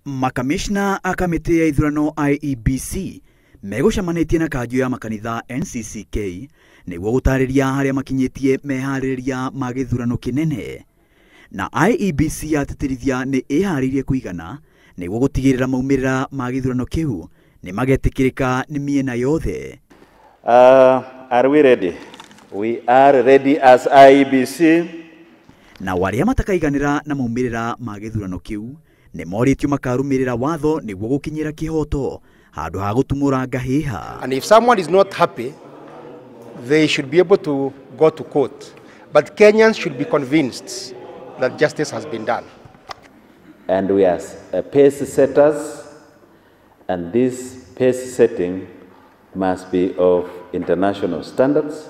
Makamishna a kamĩtĩ ya ithurano IEBC megũcemanĩtie na kanjũ ya makanitha NCCK nĩguo gũtarĩria harĩa makinyĩtie meharĩrĩria ma gĩthurano kĩnene. Na IEBC yatĩtĩrithia nĩ ĩharĩirie kũigana nĩguo gũtigĩrĩra maumĩrĩra ma gĩthurano kĩu nĩ magetĩkĩrĩka nĩ mĩena yothe. Are we ready? We are ready as IEBC. Na arĩa matakaiganĩra na maumĩrĩra ma gĩthurano kĩu nĩ morĩtio makarũmĩrĩra watho nĩguo gũkinyĩra kĩhoto handũ ha gũtumũra ngahĩha. And if someone is not happy, they should be able to go to court. But Kenyans should be convinced that justice has been done. And we are pace setters, and this pace setting must be of international standards.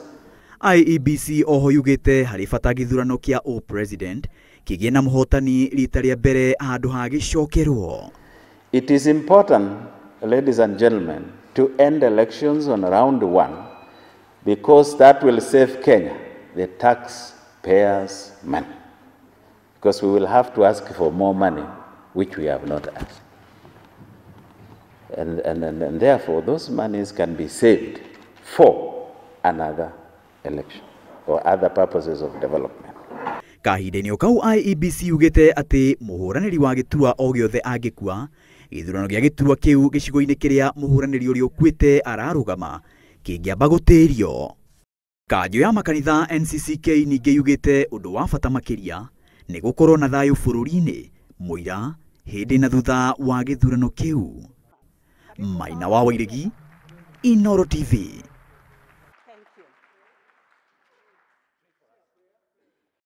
IEBC oho yugĩte harĩ bata gĩthurano kĩa o president kĩgĩe na mũhotani rita rĩa mbere handũ ha gĩcokerwo. It is important, ladies and gentlemen, to end elections on round one, because that will save Kenya the taxpayers' money, because we will have to ask for more money, which we have not asked. And therefore, those monies can be saved for another election or other purposes of development. Kahinda-inĩ o kau IEBC yugĩte atĩ mũhũranĩri wa gĩturwa o gĩothe angĩkua, gĩthurano gĩa gĩturwa kĩu gĩcigo-inĩ kĩrĩa mũhũranĩri ũrĩa ũkuĩte ararũgama kĩngĩamba gũtĩrio. Kanjũ ya makanitha NCCK ningĩ yugĩte ũndũ wa bata makĩria nĩ gũkorwo na thayũ bũrũri-inĩ mũira hĩndĩ na thutha wa gĩthurano kĩu. Maina wa Wairegi, Inooro TV.